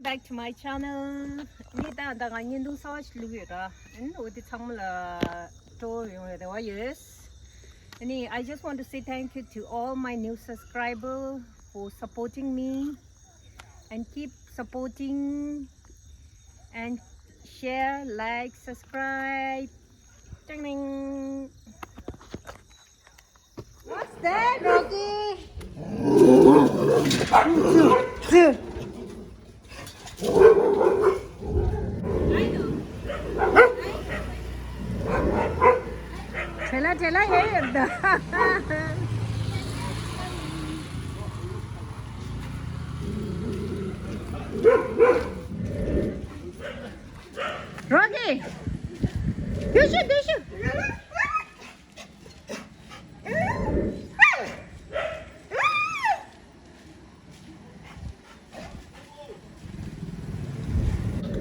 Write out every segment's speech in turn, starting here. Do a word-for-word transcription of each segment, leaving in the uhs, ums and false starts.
Back to my channel. ངས་ད་ད་ང་བརྙན་ཐུང་གསར་པ་ཞིག་བླུགས་ཡོད་ར། ཨ་ནི་འོ་དེ་ཚང་མ་ལ་སྤྲོ་བོ་ཡོང་བའི་རེ་བ་ཡོད། ཨ་ནི། I just want to say thank you to all my new subscriber for supporting me and keep supporting and share, like, subscribe. Ding ding. What's that, Rocky? བྲེལ་ལ་བྲེལ་ལ་ཡོད་ཡོད་ད། Rocky!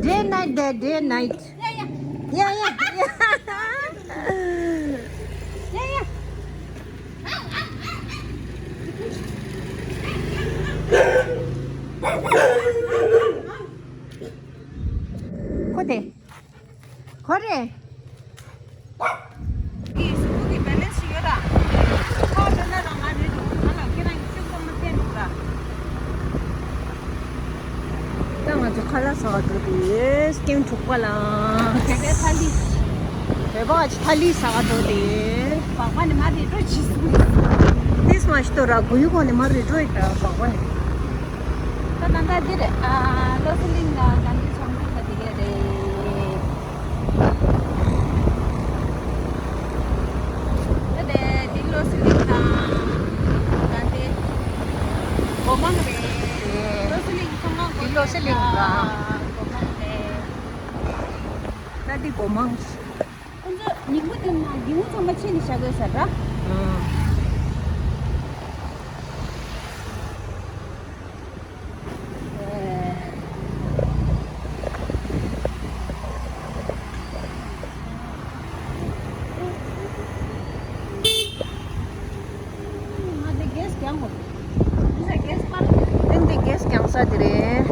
Day and night, day, day and night. Yeah, yeah. Yeah, yeah, yeah. Yeah, yeah. ཁོ་དེ། ཁོ་རེད། གི་གཟུགས་པོ་གི་བེ་ལེན་སི་ཡོད་ར། ཁ་བ་ན་རང་ང་རེད་འདུག་ང་ལ་ཁྱེད་རང་གི་ཤུགས་གཏོང་ན་ཕན་འདུག་ར། ད་ང་ཚོ་ཁ་ལག་ཟ་ག་འགྲོ་དུས་ཀེམ་དྲུག་པ་ལ། བོད་པའི་ཐ་ལི། བོད་པ་གི་ཐ་ལི་ཟ་ག་འགྲོ་དུས། བག་མ་ནི་མ་རེད་འགྲོ་ཇི་སུ། ཏིས་མ་ཤི་ཏོ་ར་གུ་ཡུ་གོ་ནི་མ་རེད་འགྲོ་ཡི་ད་བག་མ་ནི། ད་ད་ད་འདི་རེད། ཨ་བློ་གསལ་གླིང་ལ་ག་འདི་ཚོང་ཁང་ལ་དེ་ག་རེད། ད་དེ་འདི་བློ་གསལ་གླིང་དང་ད་འདི་སྒོ་མང་རེད། བློ་གསལ་གླིང་ཚང་མ་འདི་བློ་གསལ་གླིང་དང་སྒོ་མང་རེད། ད་འདི་སྒོ་མང་། ཁོང་ཚོ་ཉིན་གུང་དེ་ན་ཉིན་གུང་ཚང་མ་ཕྱེ་ནས་བཞག་དགོས་ས་ར། ཨང་། ང་དེ་གེས་རྒྱང་གོ། འདི་ས་གེས་པར། ཨིན་དེ་གེས་རྒྱང་ས་དེ་རེད།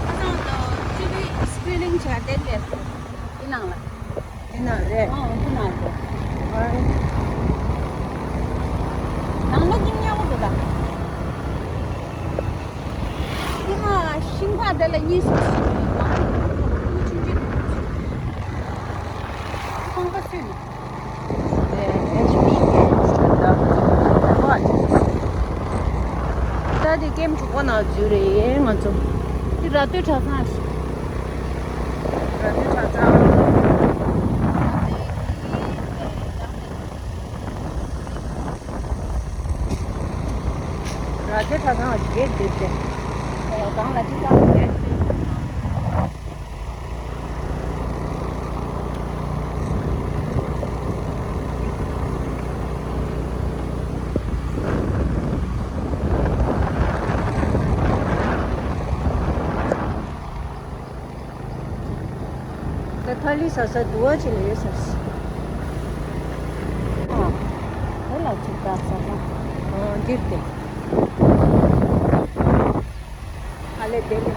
ཁ་སང་དང་ཅི་ལི་སི་ཀི་རིན་ནིང་བྱས་བསྡད་པའི་དེ་ནང་ལ། དེ་ནང་རེད། ཨང་། དེ་ནང་རེད། ཨང་། ནང་ལ་ཀྱང་ཉལ་བ་འདུག་ད། ཨེ་མ་ཤིང་ཁ་དེ་ལ་གཉིས་སུ་ཆུང་ཆུང་ཆུང་ཆུང་ཁང་པ་སུས་ནས། ད་དེ་ཀེམ་དྲུག་པ་ནང་འཛུལ་རེད་ང་ཚོ། དེ་ར་སྟོད་གྲྭ་ཚང་། ར་སྟོད་གྲྭ་ཚང་། ར་སྟོད་གྲྭ་ཚང་བརྒྱད་དེ་དེ། གང་ལ་ཅི་ལྟར་བརྒྱད། ད་ཐ་ལི་ཟ་ས་དུ་བ་ཅིག་ལ་ཡོད་ས་རེད། ཨ། དེ་ལ་ཅིག་ལྟ་ས་ན། ཨ། འདིར་དེ། ཨ་ལེ་དེ་ལེ།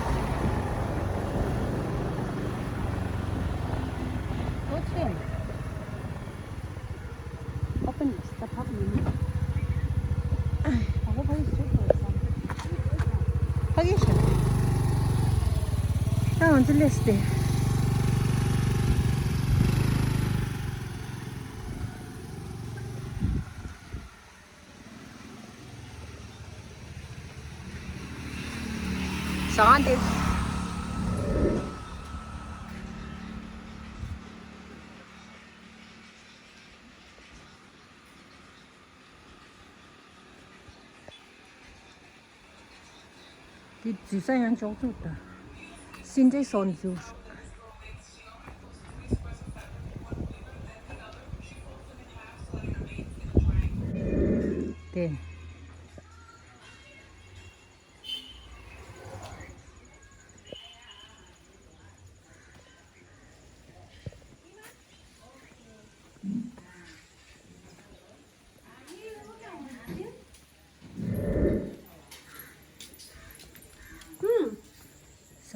What's wrong? Open this, the pub menu. ཕ་གི་ཤ། ད་ང་ཚོ་སླེབས་ཏེ། ཟ་ཁང་དེ། དེ་འཛུལ་ས་ཡང་ཅོག་ཙེ་དང་། སིན་ཏེག་སོགས་འཛུལ། དེ།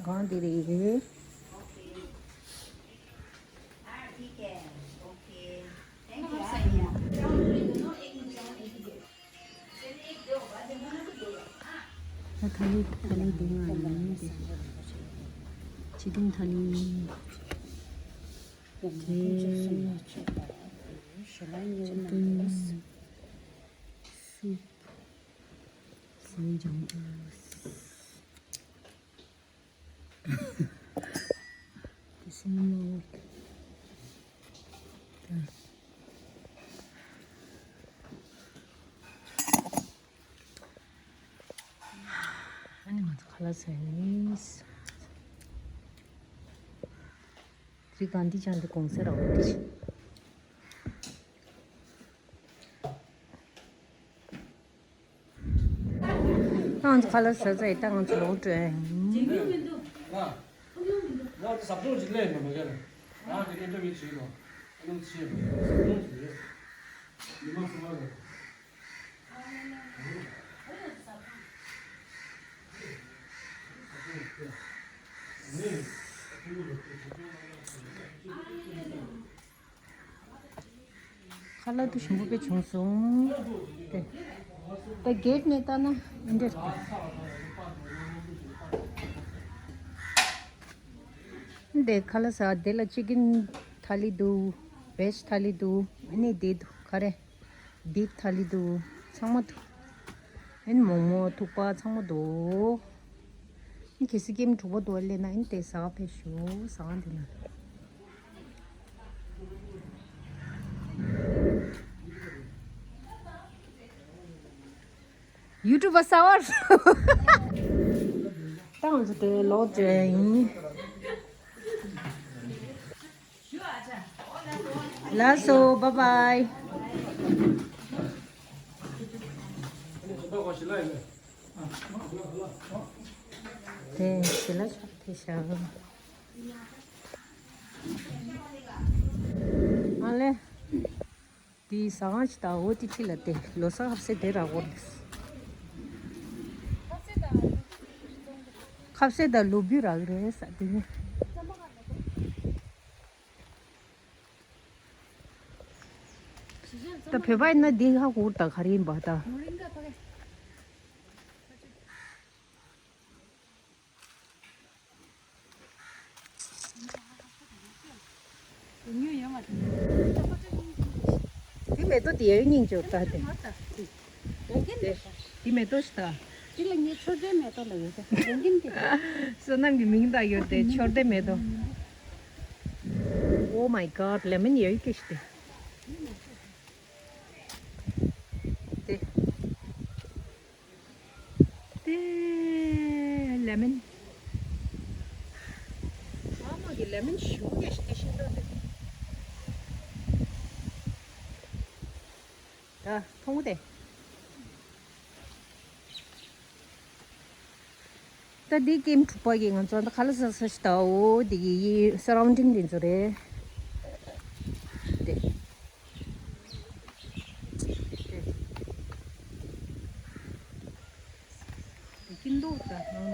གང་དེ་རེད། ད་ཐ་ལི་ཐ་ལི་དེ་ང་ཡིན་ནི་དེ། ཕྱི་ཐུང་ཐ་ལི། དེ་ཅི་ཐུང་སུབ། ཟས་སྦྱང་། དེ་སེམས་མ་འོ། ཨ་ནི་ང་ཚོ་ཁ་ལག་ཟ་ཡིན། དེ་གང་འདི་ཅང་དེ་གོང་ཟེར་ར་འོ་དེ། ང་ཚོ་ཁ་ལག་ཟ་ཚར་ཡིན། ད་ང་ཚོ་ལོག་འགྲོ་ཡ་ཡིན། ཁ་ལག་དེ་ཞིམ་པོ་དཔེ་བྱུང་སོང་། དེ་ད་གེད་ནས་ལྟ་ན་འདི་འདྲ་རེད། འདི་ཁ་ལག་ཟ་དེ་ལ་ཅི་ཀིན་ཐ་ལི་འདུག་བེཇ་ཐ་ལི་འདུག་ཨ་ནི་དེ་འདུག་ག་རེ། བིབ་ཐ་ལི་འདུག་ཚང་མ་འདུག་ཨན་མོག་མོག་ཐུག་པ་ཚང་མ་འདུག་ཨན་གལ་སྲིད་ཀེམ་དྲུག་པ་འདུག་ལས་ན་ཨན་དེ་ཟ་ག་ཕེབས་ཤོག་ཟ་ཁང་དེ་ན། ཡུ་ཊུབ་པ་གསར་བ། ད་ང་ཚོ་དེ་ལོག་འགྲོ་ཡ་ཡིན། ལགས་སོ། བཱའི་བཱའི། དེ་ཞི་ལ་ཆགས་ཐེ་ཤ། ཨ་ལེ། དེ་ཟ་ཁང་ཞིག་དང་འོ་དེ་ཁྲིད་ལ་དེ་ལོ་གསར་ཁ་ཟས་དེ་རག་གོ་རེད། ཁ་ཟས་དང་ལོ་བུ་རག་རེད་ས་དེ་ནི། ད་བོད་པ་ཡིན་ན་འདི་ཧ་གོ་ད་ག་རེ་ཡིན་པ་ད། དེ་མེ་ཏོག་དེ་ཡའི་སྙིང་རྗེ་ད་དེ། དེ་མེ་ཏོག་ཞིག་ད། དེ་ལ་ངས་མཆོད་རྫས་མེ་ཏོག་ལ་ཡོད་ད་རྒྱུན་དེ། བསོད་ནམས་ཀྱི་མིང་དང་ཡོད་དེ་མཆོད་རྫས་མེ་ཏོག Oh my god, lemon ཡོད་ཀྱི་ཞིག་དེ། དེ། དེ། ལེ་མོན། ཨ་མ་གི་ལེ་མོན་ཞུ་གེ་ཞིག་དེ་ཤིན་ཏུ་དེ། ད་མཐོང་དེ། ད་འདི་ཀེམ་དྲུག་པ་གི་ང་ཚོ་ད་ཁ་ལག་ཟ་ས་ཞིག་ད་འོ་འདི་གི་སར་རའུན་ཌིང་འདི་ཚོ་རེད། དེ། དེ། དེ་ཀིན་འདུག་ད་ནང་།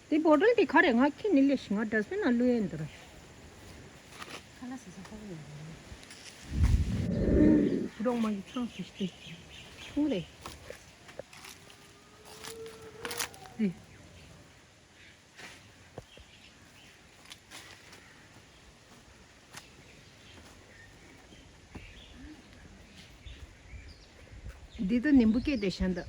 དེ་བོ་ཊལ་དེ་ག་རེ་ང་ཁྱེར་ནས་སླེབས་ཤིང་ང་ཌ་སི་བིན་ནང་བླུགས་ཡས་འདུག་ར། ཁ་ལག་ཟ་ས་ཁོག་ཡོད་རེད། རོགས་མ་གི་ཚང་ཞིག་སྟེ། ཆུང་རེད། དེ། འདི་ད་ནིམ་བུ་སྐྱེས་ཏེ་བཞག་འདུག་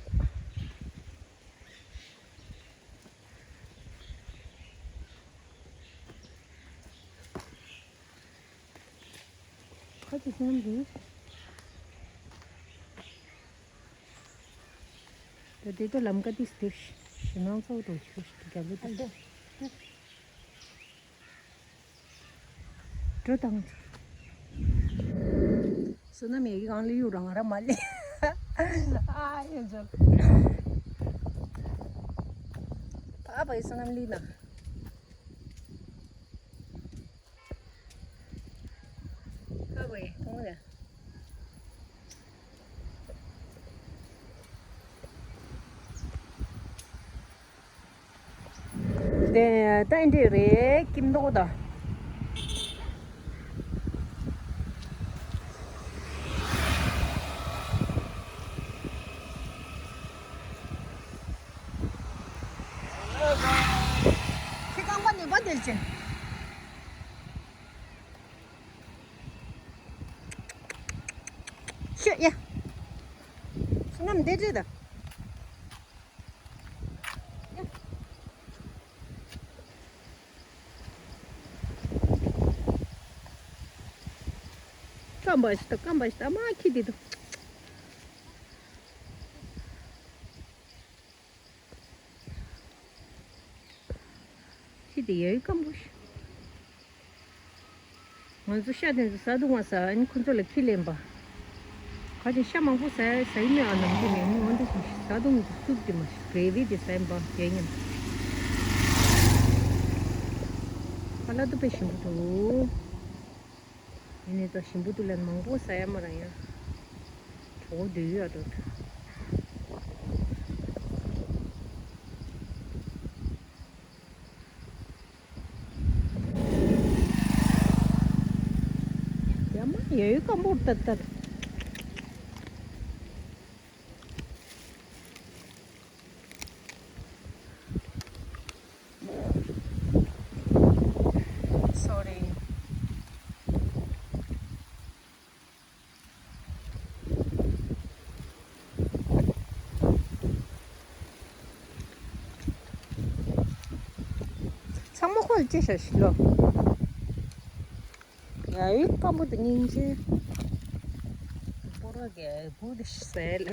ཁ་ཅིག་སོང་འདུག་ད་དེ་ད་ལམ་ཀ་དེ་སྟེ་ཞི་ནང་ཚོགས་དང་ཆུ་ཞིག་རྒྱབ་ལོ་དེ། འགྲོ་དང་། བསོད་ནམས་ཡ་གི་གང་ལ་ཡུག་རང་ར་མ་ལེ། ཨ་ཡོད་ཅོག་ཨ་བའི་བསོད་ནམས་ལི་ན། ཨ་བའི། ད་ཨེ་འདྲས་རེད་ཀིམ་མདོག་ད། ཁྱེད་རྐང་པ་ནས་པ་དེར་ཅན། ཤོད་ཡ། བསོད་ནམས་འདི་འདྲས་ད། སྐམ་པ་ཞིག་དང་སྐམ་པ་ཞིག་དང་མ་ཁྱི་དེ་དང་། ཁྱི་དེ་ཡ་ཡི་སྐམ་པོ་ཞིག་ང་ཚོ་ཤ་དེ་ཚོ་ཟ་འདུག་མ་ཟ། ཨ་ནི་ཁོ་ཚོ་ལ་ཁྱི་ལེན་པ། ཁ་ཅིག་ཤ་མང་པོ་ཟ་ཟ་ཡི་མེད། ཨ་ནམ་གྱི་ལེན་མི་འོན་ཏེ་ཟ་འདུག་མི་འདུག་སུབ་དེ་མ་གྲེ་བི་དེ་ཟ་ཡིན་པ་རྒྱལ་ཉམས། ཁ་ལ་དུ་པའི་ཞིམ་པོ་འདུག་ཡིན་ནའི་ད་ཞིམ་པོ་འདུག་ལན་མང་པོ་ཟ་ཡ་མ་རང་ཡ། གྲོགས་འདུག་ཡ་འགྲོ། ཡ་མ་ཡ་ཡོད་ཀམ་པོར་ཏག་ཏག Sorry. ཚང་མ་ཁོ་ལ་ཅི་ཤ་ཞིག་ལོ། ཡ་ཡི་སྐམ་པོ་དང་སྙིང་རྗེ། སྤོ་རོ་གི་བུ་དེ་ཤི་ཟེར་ལ།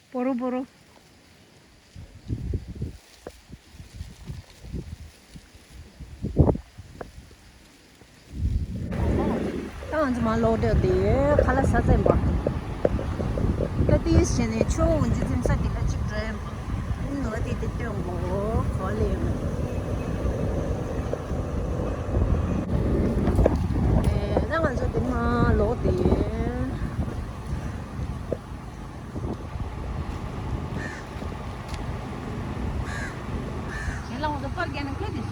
སྤོ་རོ་སྤོ་རོ། ད་ང་ཚོ་མར་ལོག་བསྡད་དེ་ཁ་ལག་ཟ་ཚར་བ། ད་དེ་བྱས་ནས་ཆུ་བོ་འཇུ་འཛིན་ས་དེ་ལ་གཅིག་འགྲོ་ཡིན་པ། ནོར་དེ་དེ་སྟོན་གོ་གོ་ལེ་ཡོད་མ་རེད། ད་ང་ཚོ་དེ་མར་ལོག་དེ། ཁྱེད་ལ་འོ་ད་པར་རྒྱག་ན་ཁྱོད་དེ།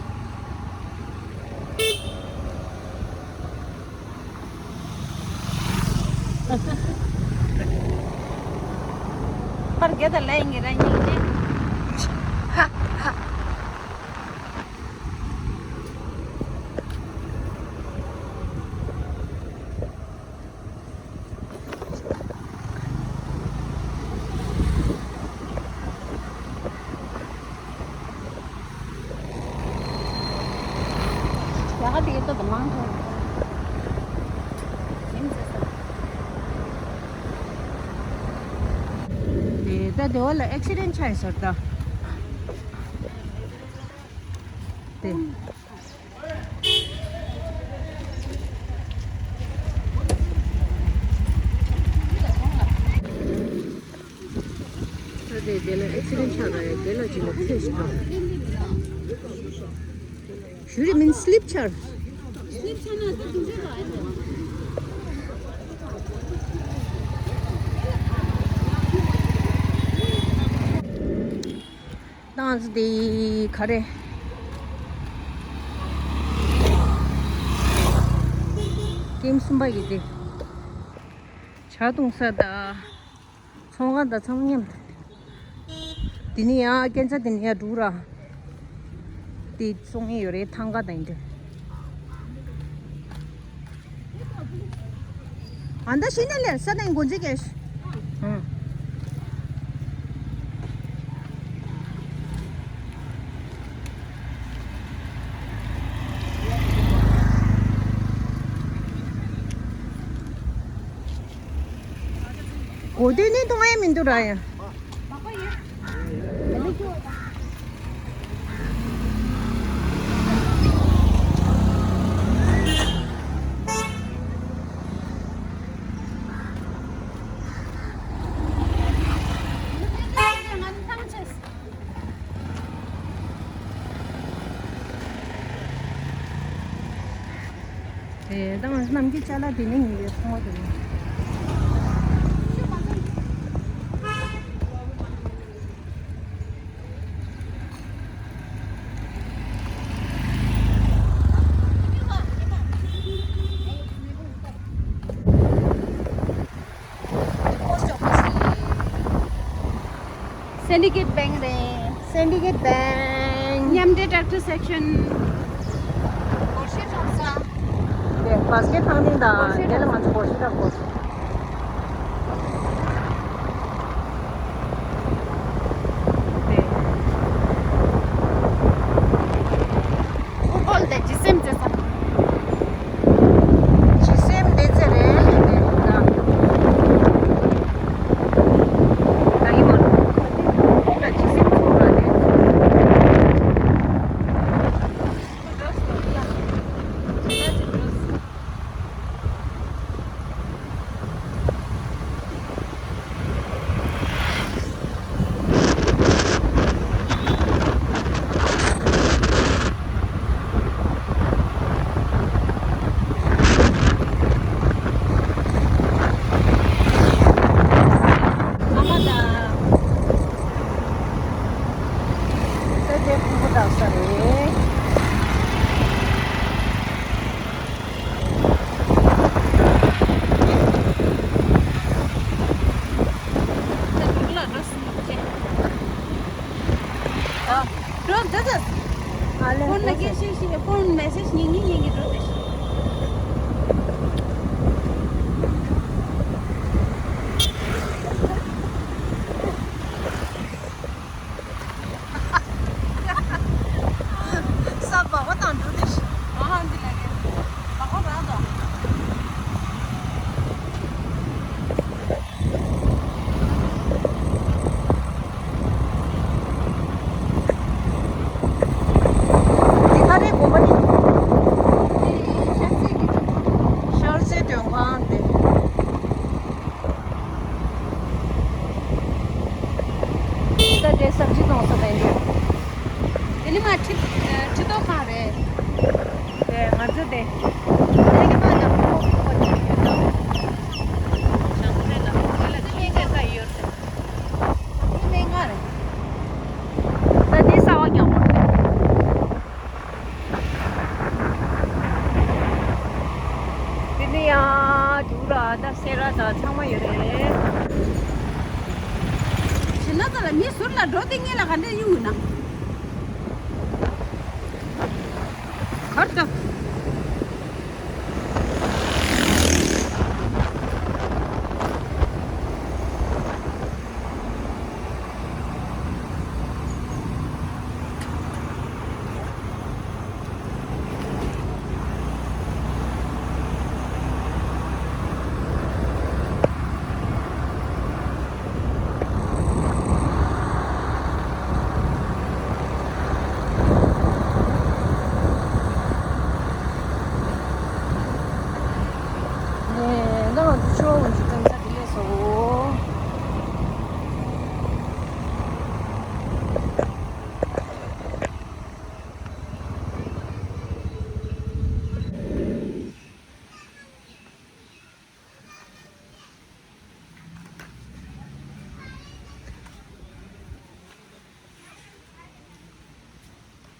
པར་རྒྱག་ད་ལས་ངེད་རང་ཉིད་ཀྱིས། ཡག་ག་དེ་ལྟ་དུ་མང་ཐོག་ཡིན་ཟེར་ས། དེ་ད་དེ་བ་ལ་ཨེག་སི་ཌེན་ཆགས་ཡོད་ཟེར་ད། དེ། ད་དེ་དེ་ལ་ཨེག་སི་ཌེན་ཆགས་ར་ཡ་དེ་ལ་ཅི་ལ་ཁྱོད་ཞིག་དང་། ཞུ་རི་མིན་སི་ལིབ་ཆར། ཏང་ཙི་དེ་ག་རེ། ཀེམ་གསུམ་པ་ཡི་དེ། ཇ་བཏུང་ས་དང་། ཚོང་ཁང་དང་ཚང་མ་མཉམ་དུ། དེ་ནི་ཡང་སྐྱེན་ཚ་དེ་ནི་ཡང་འགྲུག་ར། དེ་སོང་ཡི་ཡོད་རེད་ཐང་ག་དང་འདྲ། ཨ་མདའ་ཤི་ནས་ལས་ས་དང་འགོ་འཛིན་གས། ཨང་། གོ་དུས་ནི་མཐོང་ཡ་མི་འདུག་ར་ཡ། དེ་དང་གནམ་གྱི་ཅ་ལག་དེ་ནི་ངེས་པའི་ཚོང་བ་དེ་ནི། Syndicate Bank རེད། Syndicate Bank མཉམ་འབྲེལ་Tractor Section། སྒོར་གཞས་འཁྲབ་ས། དེ་བ་སྐེ་ཐང་སྟེང་དང་སྒོར་གཞས་དེ་ལ་ང་ཚོ་སྒོར་གཞས་འཁྲབ་དགོས། དེ། ཨུ་པོལ་དེ་ཇི་སེམས་ཙེ་ས། ཇི་སེམས་དེ་ཙེ་རེད་ལེ་དེ་ད། ད་ཡིན་མོ། ད་ཇི་སེམས་ཚོགས་པ་རེད། ད་དེ་ཕུང་པོ་བཏགས་ས་རེད། འགྲོ་འདི་ཚ། ཨ་ལེ། ཕོན་ལ་སྐད་ཤེས་ཤེས། ཕོན་མེ་སེཇ་ཉིན་ཉིན་ཉིན་གྱི་འགྲོ་དེ་ཤེས། ས་བག་བ་དང་འགྲོ་དེ་ཤེས། ཨ་ཧ་འདི་ལ་རེད། བག་བ་ར་དང་། འདི་ག་རེ་དགོན་པ་ནི། ཤར་རྩེ་མདུན་ཁང་དེ། ད་དེ་སབ་ཇི་གཏོང་ས་རེད་འདུག་དེ་ནི་མ་ཁྲི་ཁྲི་ཐོག་ཁང་རེད། དེ་ང་ཚོ་དེ། དེ་གི་མ་ལ་ཁོ་ཁོ་ཁོ་དེ་ཡོད་དམ། ཞང་ཁོ་རེད་ལ་དེ་ལ་ཁྱི་ཁ་ཁ་ཡོད་ཟེར། ཁྱི་མེད་ང་རེད། ད་དེ་གསར་པ་རྒྱག་པ་རེད། དེ་ནི་ཡང་དུ་ར་ད་སེ་ར་ད་ཚང་མ་ཡོད་རེད། ཞི་ན་ད་ལ་མི་ཟུར་ལ་འགྲོ་དེ་ངེད་ལ་ག་འདྲ་ཡོང་ཡོད་ན། གར་ད། ནས་ང་ཚོ་ཆུ་བོ་འཇིག་རྟེན་ས་དེ་ལས་སོ།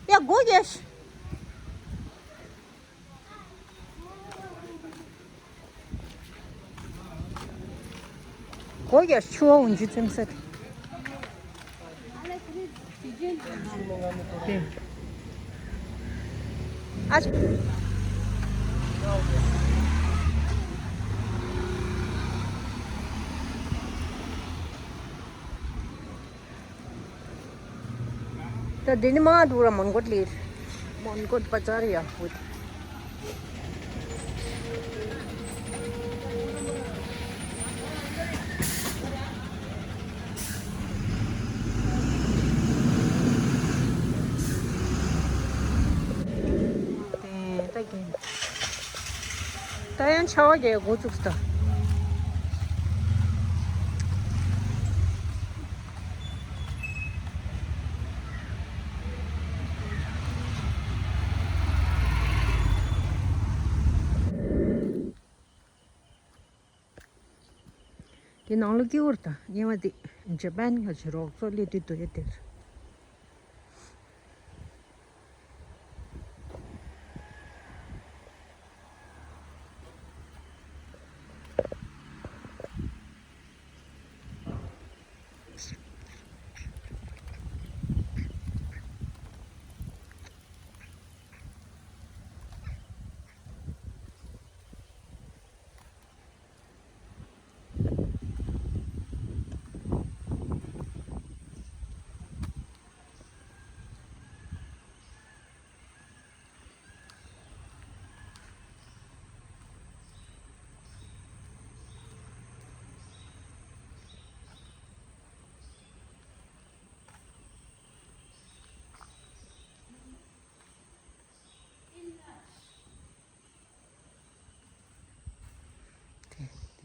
ཡ་སྒོ་རྒྱག་ཤི། སྒོ་རྒྱག་ཤི། ཆུ་བོ་འཇིག་རྟེན་ས་དེ། ཨ། ད་འདི་ནི་མ་འདུག་ར། མོན་གྷོ་ལིར། མོན་གྷོ་པ་ཛར་ཡ་ཧུད། དེ་ད་གིན། ད་ཡང་ཆར་པ་རྒྱག་འགོ་བཙུགས་ད། དེ་ནང་ལོ་སྐྱིད་པོ་རེད་ད། ཉེ་བ་དེ་ཇ་པན་ག་ཆེ་རོགས་ཚོ་སླེབས་དུས་དུ་ཡོད་དེར།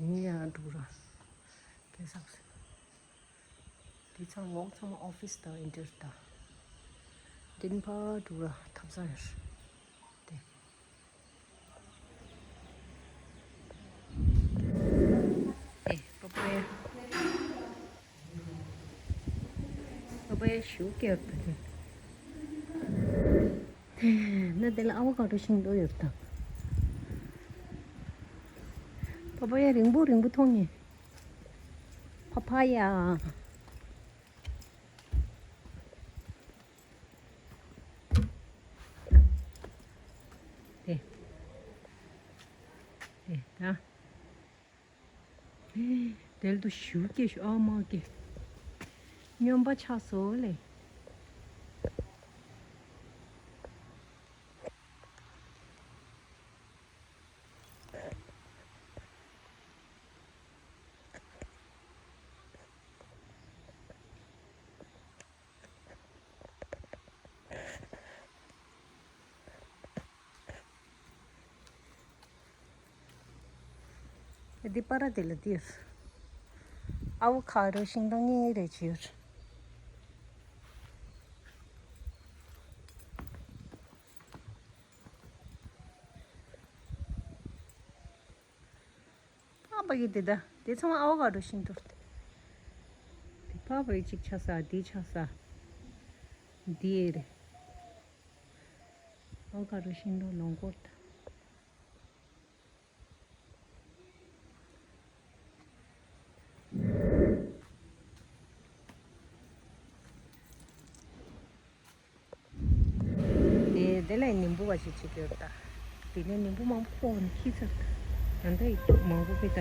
ཡིན་ཡང་འགྲོ་ར། གེ་སག་སེ། དེ་ཚང་འོག་ཚང་མ་ཨོ་ཕིས་དང་ཨིན་ཊར་དང་། འདིན་ཕར་འགྲོ་ར་ཐབ་ས་ཡོད། དེ། དེ་པ་པ་ཡ། པ་པ་ཡ་ཞུ་སྐྱེ་བ་དེ། དེ་ན་དེ་ལ་ཨ་བོ་ཀ་ཌོ་ཤིང་ཏོག་ཡོད་དང་། པ་པ་ཡ་རིང་པོ་རིང་པོ་མཐོང་ངེ། པ་པ་ཡ། དེ། དེ་ད། དེ་ལ་དུ་ཞུ་སྐྱེ་ཞུ་ཨ་མ་སྐྱེ། སྨྱོན་པ་ཆགས་སོ་ལེ། འདི་པ་ར་དེ་ལ་དེར། ཨ་བོ་ཁ་རོ་ཤིང་ཏོག་གཉིས་རེ་བྱོས། པ་པ་གི་དེ་ད་དེ་ཚང་མ་ཨ་བོ་ཀ་ཌོ་ཤིང་ཏོག་སྟེ། དེ་པ་པ་གི་གཅིག་ཆགས་ས་འདི་ཆགས་ས། འདི་ཨེ་རེད། ཨ་བོ་ཀ་ཌོ་ཤིང་ཏོག་ལོངས་སྐོར་ད། དེ་དེ་ལས་ནིམ་བུ་བ་ཞིག་བྱེད་ཀྱི་ཡོད་ད། དེ་ནས་ནིམ་བུ་མང་པོ་ཁོག་ནས་ཁྱི་ཚར་ད། ད་ལྟ་ཡིག་ཐོག་མང་པོ་ཕེ་ད།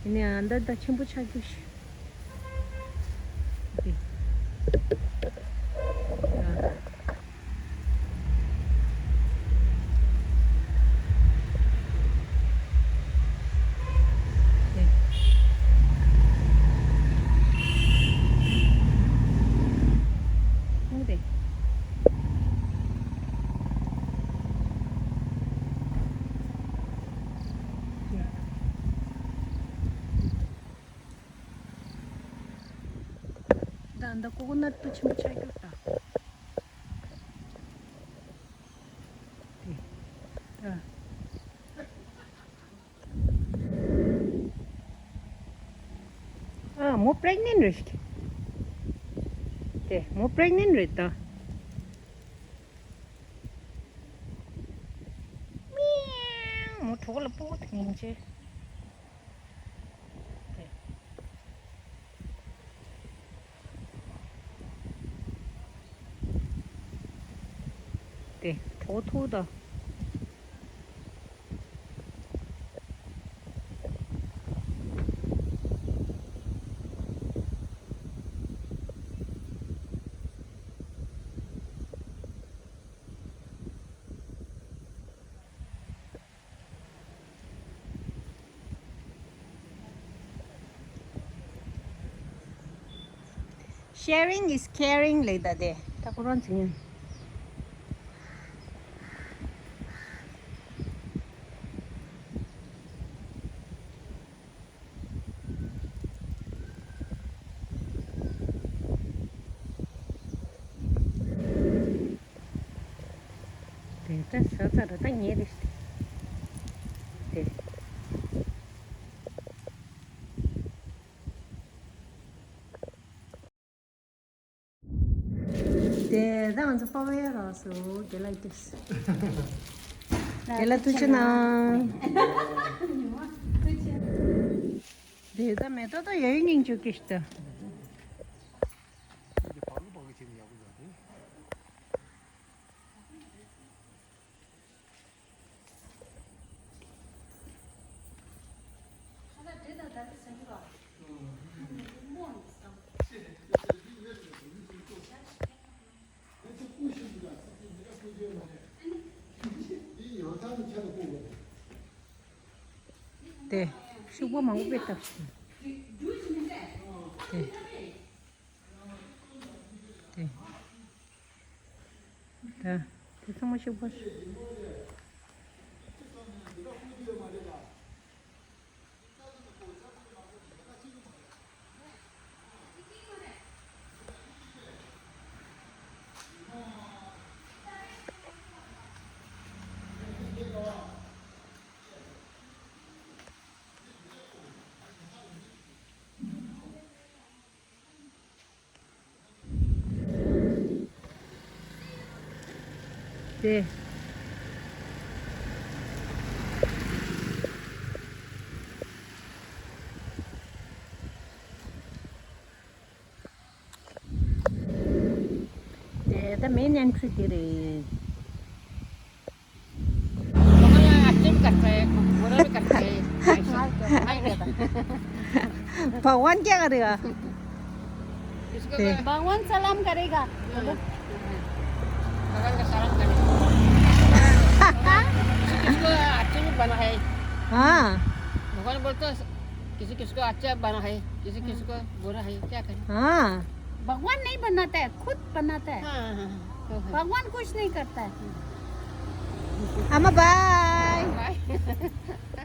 དེ་ནས་ཨ་ད་ད་ཆེན་པོ་ཆགས་རྒྱུ་ཞིག་དེ། ཨ། ད་ད་ཀོ་ཀོ་ནཊ་དུ་ཆེན་པོ་ཆགས་ཀྱོག་ད། ཨ་མོ་པྲེག་ནེན་རེད། དེ་མོ་པྲེག་ནེན་རེད་ད། མིའུ། མོ་གྲོགས་ལ་སྤུ་གུ་དེ་ཡིན་ཅེ། དེ། དེ་གྲོགས་ཐུག་ད། Sharing is caring ལེགས་ད་དེ། ད་ཁོ་རང་ཚོ་ཡིན། དེ་ད་ས་ཚ་ར་ད་ཉེ་རེད། དེ། དེ་ད་ང་ཚོ་པ་ཝེ་ར་སོ་དེ་ལ་ཀེས། དེ་ལ་ཐུགས་ཆེ་ན། དེ་ད་མེ་ཏོག་ད་ཡོད་སྙིང་བཅུག་ཀེས་ད། དེ་ཤུག་པ་མང་པོ་བཏབ་ཤིང་། དེ། དེ། ད་དེ་ཚང་མ་ཤུག་པ། དེ། དེ་ད་main entry དེ་རེད། भगवान आरती भी करता है, पूरा भी करता है। नहीं कहता। भगवान क्या करेगा? इसको तो भगवान सलाम करेगा। भगवान का सलाम करेगा। किसी किसी को अच्छे भी बना है। हाँ। भगवान बोलते हैं, किसी किसी को अच्छा बना है, किसी किसी को बुरा है, क्या करें? हाँ। भगवान नहीं बनाता है, खुद बनाता है। हाँ, हाँ, हाँ। भगवान कुछ नहीं करता है। अम्मा, bye। Bye।